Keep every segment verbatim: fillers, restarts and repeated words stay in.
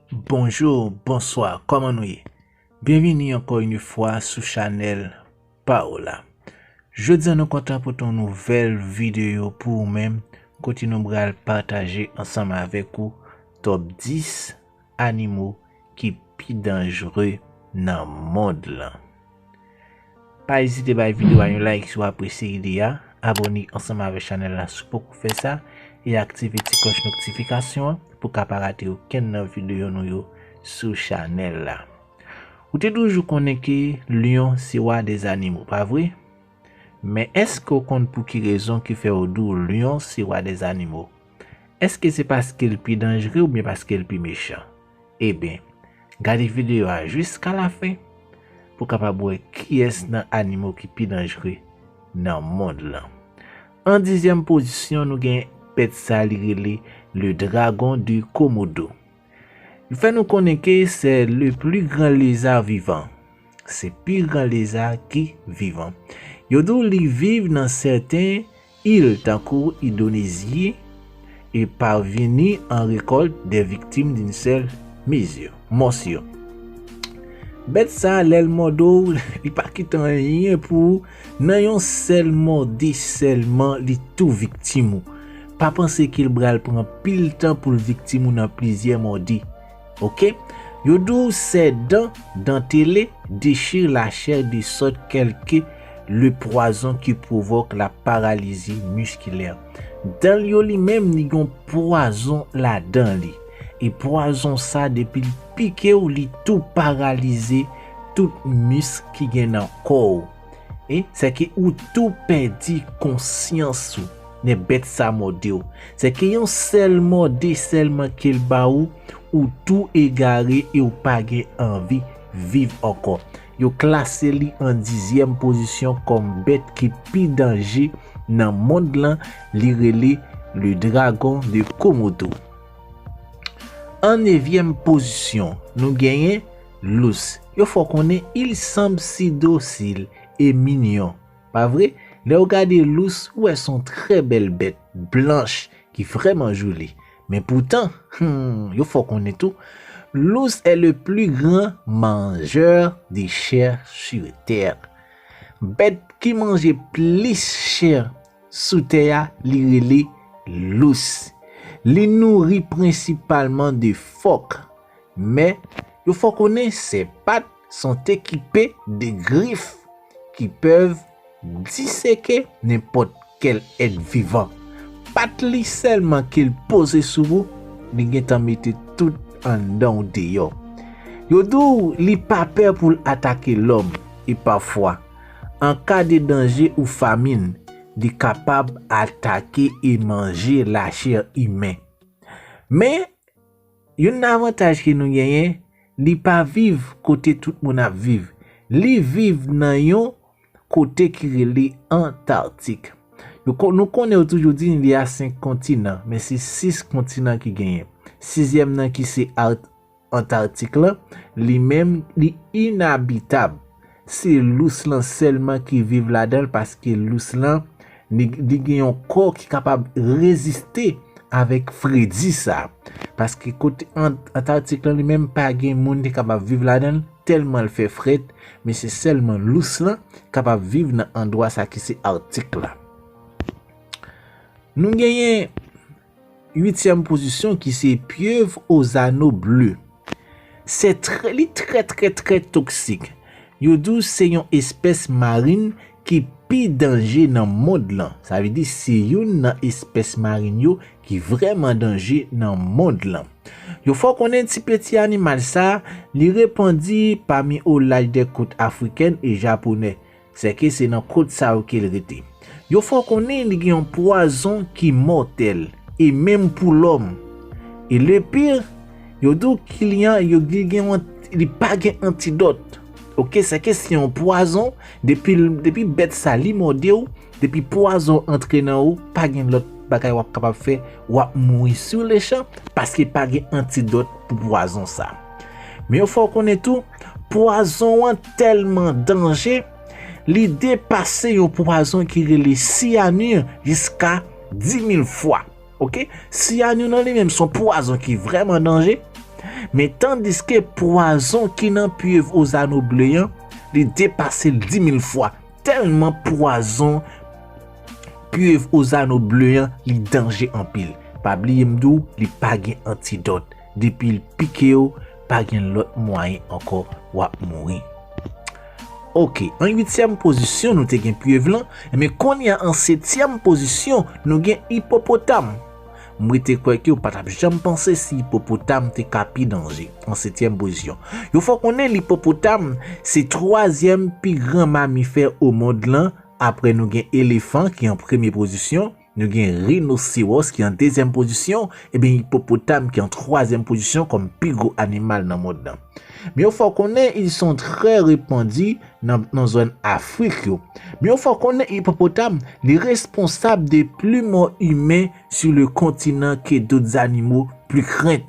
Bonjou, bonswa, kòman nou ye? Byenvini ankò yon fwa sou chanèl pa w la. Jodi a nou kontan pote yon nouvèl videyo pou ou menm, kote nou pral pataje ansanm avèk ou top dis animo ki pi danjere nan mond lan. Pa ezite bay videyo a yon like si w apresye ide a, abòne ansanm avèk chanèl la si w poko fè sa, e aktive ti klòch notifikasyon an pou ka pa rate okenn nan videyo nou yo sou chanèl la. Ou te toujou konnen ke lyon se wa dèzanimo, pa vre? Men èske w konn pou ki rezon ki fè yo di w lyon se wa dèzanimo? Èske se paske l pi danjere oubyen paske l pi mechan? Ebyen, gade videyo a jiska lafen pou w kapab wè kiyès nan animo ki pi danjere nan mond lan. An dizyèm pozisyon, nou gen bèt sa li rele le dragon de Komodo. Li fè nou konnen ke se le pli gran leza vivan. Se pi gran leza ki vivan. Yo di w li viv nan sèten il tankou Indonezi e parvini an rekòlt de viktim d'une seule mesure, morsure. Bèt sa, lè l mòde w, li pa kite anyen pou ou. Nan yon sèl mòde sèlman, li tou viktim ou. Pa panse ke l pral pran pil tan pou l viktim ou nan plizyè mòde. Oke? Yo di w ses dents dentelées déchirent la chair de sorte qu'elle que le poison qui provoque la paralysie musculaire. Dan l yo li menm, li gen pwazon ladan li. E pwazon sa, depi l pike w, li tou paralize tout misk ki gen nan kò w. E sèke ou tou pèdi konsyans ou lè bèt sa mòde w. Sèke yon sèl mòde sèlman ke l ba ou, ou tou egare e ou pa gen anvi viv ankò. Yo klase li an dizyèm pozisyon kòm bèt ki pi danje nan mond lan, li rele le dragon de Komodo. An nevyèm pozisyon, nou genyen lous. Yo fè w konnen, il semble si docile et mignon. Pa vre? Lè w gade lous, ou wè se yon trè bèl bèt, blanch, ki vrèman joli. Men poutan, hmm, yo fè w konnen tou, l'ours est le plus grand mangeur de chair sur terre. Bèt ki manje plis chè sou tè a, li rele lous. Li nouri prensipalman de fòk, men yo fè w konnen ses pattes sont équipées de griffes qui peuvent disséquer n'importe quel être vivant. Pat li sèlman ke l poze sou ou, li gentan mete tout anndan w deyò. Yo di w li pa pè pou l atake lòm, e pafwa, an ka de danje ou famin, li kapab atake e manje lachè imen. Men, youn nan avantaj ke nou genyen, li pa viv kote tout moun ap viv. Li viv nan yon kote ki rele Antarktik. Nou kon-, nou konnen yo toujou di li a senk kontinan, men se sis kontinan ki genyen. Sizyèm nan ki se Ar-, Antarktik lan, li menm, li inabitab. Se lous lan sèlman ki viv ladan l, paske lous lan, li, li gen yon kò ki kapab reziste avèk fredi sa. Paske kote Ant-, Antarktik lan, li menm pa gen moun ki kapab viv ladan l, tèlman l fè frèt, men se sèlman lous lan kapab viv nan andwa sa ki se Arktik la. Nou genyen uityèm pozisyon ki se pieuvre aux anneaux bleus. Se trè, li trè, trè, trè toksik. Yo di w se yon espès marin ki pi danje nan mond lan. Sa vle di se youn nan espès marin yo ki vrèman danje nan mond lan. Yo fè w konnen ti peti animal sa, li repandi pami o laj dè kot afrikèn e japonè. Sèke se nan kot sa yo ke l rete. Yo fè w konnen li gen yon pwazon ki mòtèl, e menm pou lòm. E le pire, yo di w kilyan, yo di gen yon, li pa gen antidòt. Oke, sèke se yon pwazon, depi, depi bèt sa li mòde w, depi pwazon antre nan ou, pa gen lòt bagay w ap kapab fè, w ap mouri sou lechan, paske pa gen antidòt pou pwazon sa. Men yo fè w konnen tou, pwazon an tèlman danje, li depase yon pwazon ki rele syanir jiska di mil fwa. Oke? Syanir nan li menm se yon pwazon ki vrèman danje. Men tandiske pwazon ki nan pyèv ozano ble an, li depase l di mil fwa. Tèlman pwazon pyèv ozano ble an, li danje anpil. Pa bliye m di w, li pa gen antidòt. Depi l pike w, pa gen lòt mwayen ankò w ap mouri. Oke, an uityèm pozisyon, nou te gen pyèv lan, men kounye a, an setyèm pozisyon, nou gen ipopotam. M rete kwè ke w pa t ap janm panse si ipopotam te ka pi danje. An setyèm pozisyon. Yo fè w konnen ipopotam se twazyèm pi gran mamifè o mond lan, apre nou gen elefan ki an premye pozisyon, nou gen rinosewòs ki an dezyèm pozisyon, ebyen ipopotam ki an twazyèm pozisyon kòm pi gwo animal nan mond lan. Men yo fè w konnen ils sont très répandus nan, nan zòn Afrik yo. Men yo fè w konnen ipopotam, li responsab de pli mò imen sur le continent que d'autres animaux plus craints.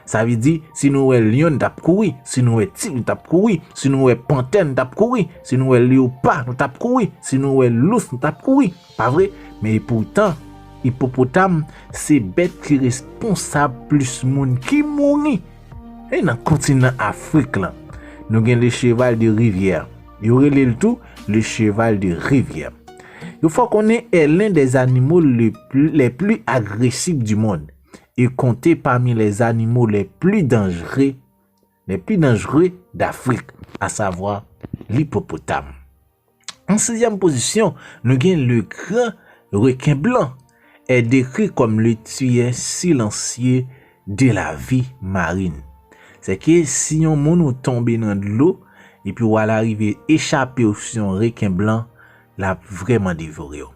Sa vle di, si nou wè lyon, nou t ap kouri. Si nou wè tig, nou t ap kouri. Si nou wè pantè, nou t ap kouri. Si nou wè leyopa, nou t ap kouri. Si nou wè lous, nou t ap kouri. Pa vre? Men epoutan, ipopotam se bèt ki responsab plis moun ki mouri. E nan kontinan Afrik lan, nou gen le cheval de rivière. Yo rele l tou le cheval de rivière. Yo fè w konnen est l'un des animaux le pl- les plus agressifs du monde et compté parmi les animaux les plus dangereux, les plus dangereux d'Afrique, à savoir l'hippopotame. An sizyèm pozisyon, nou gen le grand requin blanc est décrit comme le tueur silencieux de la vie marine. Se ke si yon moun ou tonbe nan dlo, epi w al arive echape w sou yon reken blan, l ap vrèman devore w.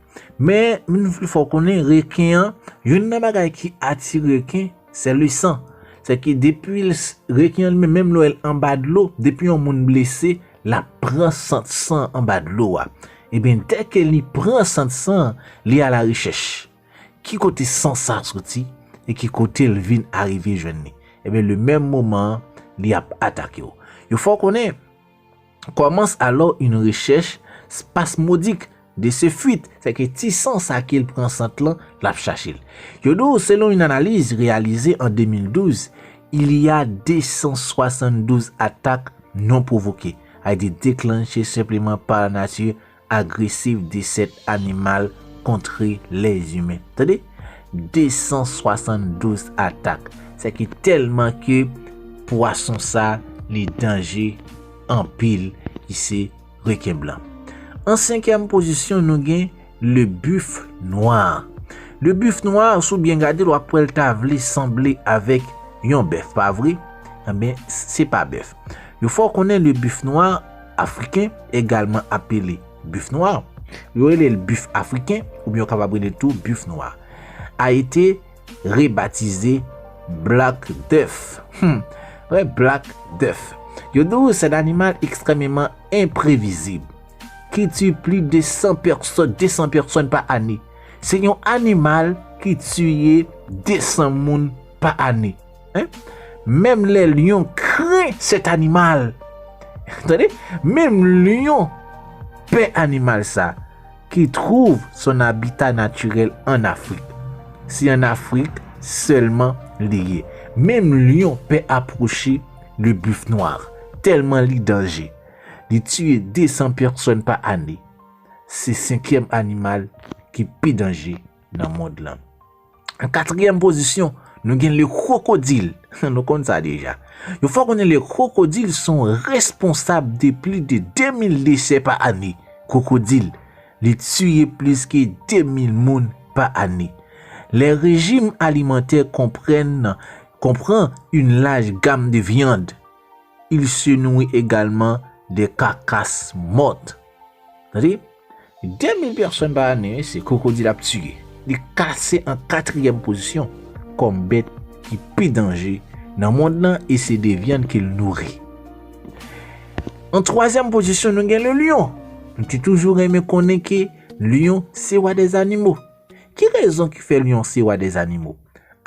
Men, m vle fè w konnen, reken an, youn nan bagay ki atire reken, se le san. Se ke depi l s- reken an li menm, menm lè l anba dlo, depi yon moun blese, l ap pran sant san anba dlo a. Ebyen, dèke li pran sant san, li alarechèch. Ki kote san sa soti e ki kote l vin arive jwenn li? Ebyen, le menm moman an, li ap atake w. Yo fè w konnen, commence alors une recherche spasmodique de ce fuite, se ke ti san sa ke l pran sant lan, l ap chache l. Yo di w, selon une analyse réalisée en deux mille douze, il y a deux cent soixante-douze attaques non provoquées, a été déclenchées simplement par la nature agresiv de sèt animal contre les humains. Tande? De san swasanndouz atak. Se ki tèlman ke pwason sa, li danje anpil, ki se reken blan. An senkyèm pozisyon, nou gen le buffle noir. Le buffle noir, si w byen gade l, w ap wè l ta vle sanble avèk yon bèf, pa vre? Enben, se pa bèf. Yo fè w konnen le buffle noir africain, également appelé buffle noir. Yo rele l buffle africain, oubyen yo kapab rele l tou buffle noir. A été rebaptisé Black Death. Hmm. Ouais, Black Death. Yo di w se yon animal ekstrèmeman enprevizib, ki tiye plis de san pèsòn, de san pèsòn pa ane. Se yon animal ki tiye de san moun pa ane. Hein? Menm lè lyon kren sèt animal. Tande? Menm lyon pè animal sa, qui trouve son habitat naturel en Afrique. Se an Afrik sèlman li ye. Menm lyon pè apwoche le buffle noir, tèlman li danje. Li tiye de san pèsòn pa ane. Se senkyèm animal ki pi danje nan mond lan. An katriyèm pozisyon, nou gen le krokodil. Nou konn sa deja. Yo fè w konnen le krokodil son responsab de plis de de mil desè pa ane. Krokodil, li tiye plis ke de mil moun pa ane. Les régimes alimentaires comprennent, comprend une large gamme de viandes. Il se nourrit également des carcasses mortes. Tande? De mil pèsòn pa ane, se krokodil ap tiye. Li klase an katriyèm pozisyon kòm bèt ki pi danje nan mond lan e se de vyann ke l nouri. An twazyèm pozisyon, nou gen le lyon. M te toujou renmen konnen ke lyon se wa dèzanimo. Ki rezon ki fè lyon se wa dèzanimo?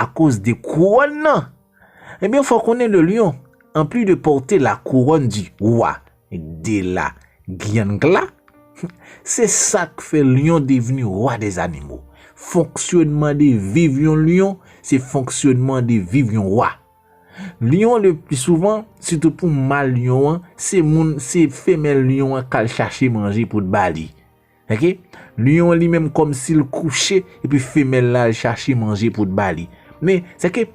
Akoz de kouwòn nan. Ebyen, fò konnen le lyon, an plis de pòte la kouwòn di wa de la Giyàn Gla, se sa k fè lyon devni wa dèzanimo. Fonksyònman de viv yon lyon, se fonksyònman de viv yon wa. Lyon le pli souvan, sitou pou mal lyon an, se moun, se femèl lyon an k al chache manje pou l ba li. Ok? Lyon an li menm kòmsi l kouche, epi femèl la al chache manje pou l ba li. Men, se ke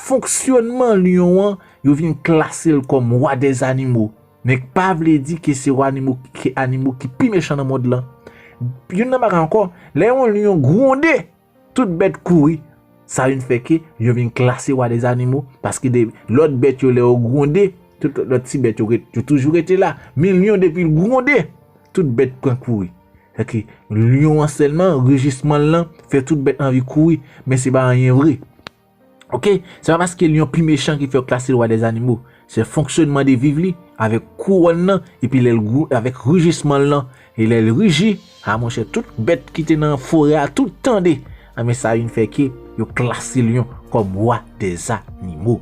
fonksyònman lyon an, yo vin klase l kòm wa dèzanimo. Men pa vle di ke se wa animo, ke animo ki pi mechan nan mond lan. Youn nan bagay ankò, lè yon lyon gwonde, tout bèt kouri. Sa vin fè ke yo vin klase wa dèzanimo, paske de, lòt bèt yo lè yo gwonde, tout lòt ti bèt yo, ret- yo toujou rete la. Men lyon depi l gwonde, tout bèt pran kouri. Fè ke lyon an sèlman, rijisman l lan, fè tout bèt anvi kouri, men se pa anyen vre. Ok? Se pa paske lyon pi mechan ki fè yo klase l wa dèzanimo. Se fonksyònman de viv li, avèk kouwòn nan, epi lè l gwou-, avèk rijisman l lan, e lè l riji, a monchè, tout bèt ki te nan forè a, tout tande. A men sa vin fè ke yo klase lyon kòm wa dèzanimo.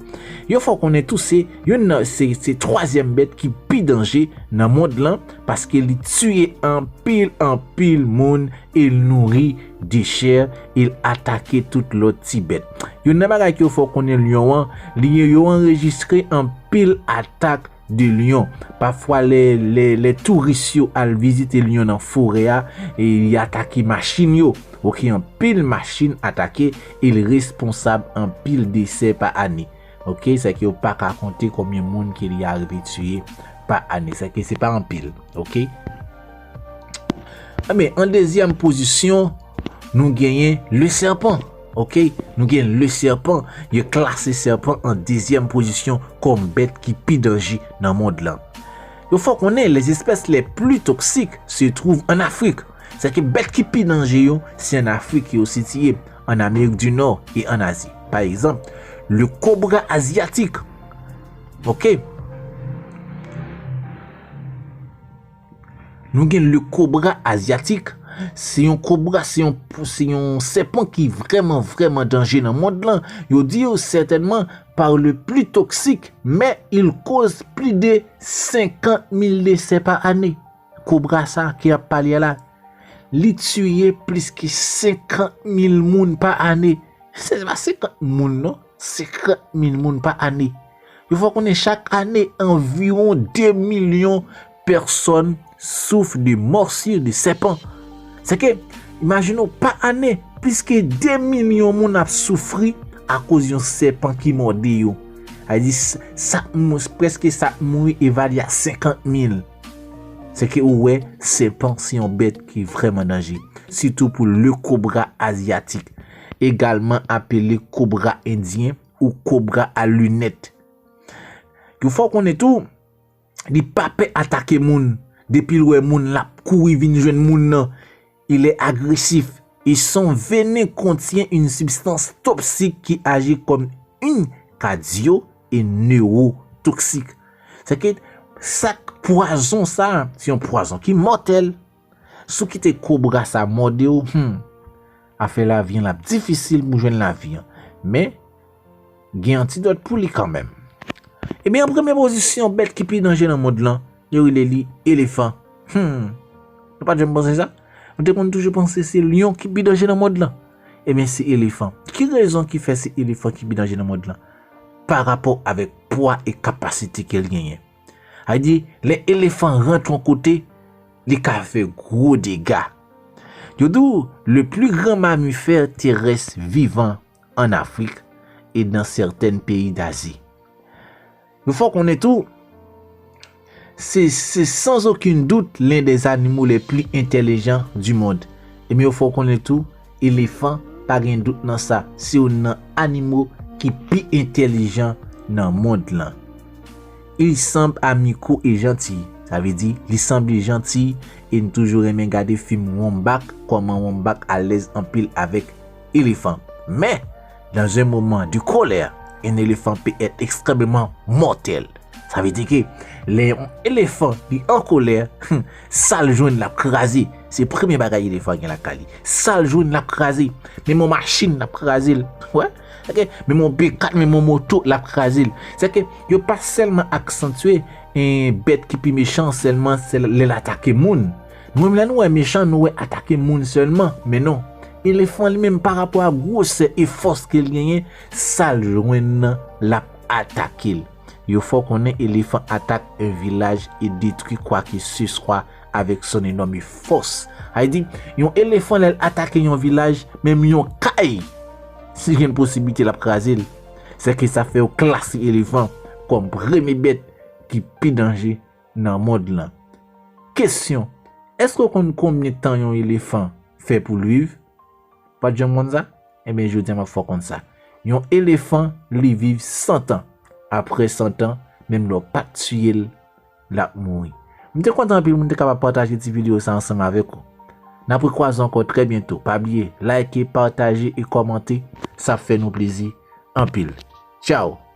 Yo fè w konnen tou se youn nan, se, se twazyèm bèt ki pi danje nan mond lan, paske li tiye anpil, anpil moun, e l nouri dechè, e l atake tout lòt ti bèt. Youn nan bagay ke yo fè w konnen lyon an, li yo anrejistre anpil atak de lyon. Pafwa lè, lè, lè touris yo al vizite lyon nan forè a, e li atake machin yo. Ok, anpil machin atake, e l responsab anpil desè pa ane. Ok, se ke yo pa ka konte konbyen moun ke li arive tiye pa ane. Se ke se pa anpil. Ok? Enben, an dezyèm pozisyon, nou genyen le serpent. Ok? Nou gen le serpent. Yo klase serpent an dezyèm pozisyon kòm bèt ki pi danje nan mond lan. Yo fè w konnen les espèces les plus toxiques se trouvent en Afrique. Se ke bèt ki pi danje yo, se an Afrik yo sitiye, an Amerik di Nò e an Azi. Pa egzanp, le cobra asiatique. Ok? Nou gen le cobra asiatique. Se yon kobra, se yon, se yon sèpan ki vrèman, vrèman danje nan mond lan. Yo di yo sètènman par le plus toxique, mais il cause plus de cinquante mille décès par année. Kobra sa ke y ap pale a la, li tiye plis ke senkant mil moun pa ane. Se pa senkant moun non, senkant mil moun pa ane. Yo fè w konnen chak ane, anviwon de milyon pèsòn souf de morsure de serpent. Se ke, imajine w, pa ane, plis ke de milyon moun ap soufri akoz yon sèpan ki mòde yo. Sa vle di, s-, sa, prèske sa mouri evalye a senkant mil. Se ke ou wè, sèpan se yon bèt ki vrèman danje, sitou pou le cobra asiatique, egalman apele kobra endyen ou kobra a linèt. Yo fè w konnen tou, li pa pè atake moun. Depi l wè moun, l ap kouri vin jwenn moun nan. Il est agressif et son venin contient une substance toxique qui agit comme une cardio et neurotoxique. Se ke sa k pwazon sa, se yon pwazon ki mòtèl. Si w kite kobra sa mòde w, hmm, afè lavi an l ap difisil pou w jwenn lavi an. Men, gen antidòt pou li kanmenm. Ebyen, an premye pozisyon, bèt ki pi danje nan mond lan, yo rele li elefan. Hmm. Nou pa t janm panse sa? Nou te konn toujou panse se lyon ki pi danje nan mond lan. Ebyen, se elefan. Ki rezon ki fè se elefan ki pi danje nan mond lan? Pa rapò avèk pwa e kapasite ke l genyen. Sa vle di, lè elefan rantre yon kote, li ka fè gwo dega. Yo di w, le plus grand mammifère terrestre vivant en Afrique et dans certains pays d'Asie. Yo fè w konnen tou, se, c'est sans aucun doute l'un des animaux les plus intelligents du monde. Ebyen, yo fè w konnen tou, elefan, pa gen dout nan sa, se youn nan animo ki pi entèlijan nan mond lan. Il semble amical et gentil. Sa vle di, li sanble janti e n toujou renmen gade fim Wombat, kòman Wombat alèz anpil avèk elefan. Mais, dans un moment de colère, un éléphant peut être extrêmement mortel. Sa vle di ke lè yon elefan li an kolè, sa l jwenn l ap kraze. Se premye bagay elefan gen lakay li. Sa l jwenn l ap kraze. Menm yon machin l ap kraze l. Wè? Ok? Menm yon B kat, menm yon moto l ap kraze l. Se ke yo pa sèlman aksantye, eh, bèt ki pi mechan sèlman se lè l atake moun. Nou menm lè nou wè mechan, nou wè atake moun sèlman. Men non. Elefan li menm pa rapò a gwosè e fòs ke l genyen, sa l jwenn nan l ap atake l. Yo fè w konnen elefan atak un village et détruit quoi que ce soit avec son énorme force. Sa vle di, yon elefan lè l atake yon vilaj, menm yon kay, si gen posiblite l ap kraze l. Sèke sa fè yo klase elefan kòm premye bèt ki pi danje nan mond lan. Kesyon, èske w konn konbyen tan yon elefan fè pou l viv? Pa t janm konn sa? Ebyen, jodi a m ap fè w konn sa. Yon elefan, li viv san tan. Apre san tan, menm lè w pa t tiye l, l ap mouri. M te kontan anpil moun te kapab pataje ti videyo sa ansanm avèk ou. N ap rekwaze ankò trè byento. Pa bliye, like, pataje e kòmante. Sa ap fè nou plezi anpil. Tchao!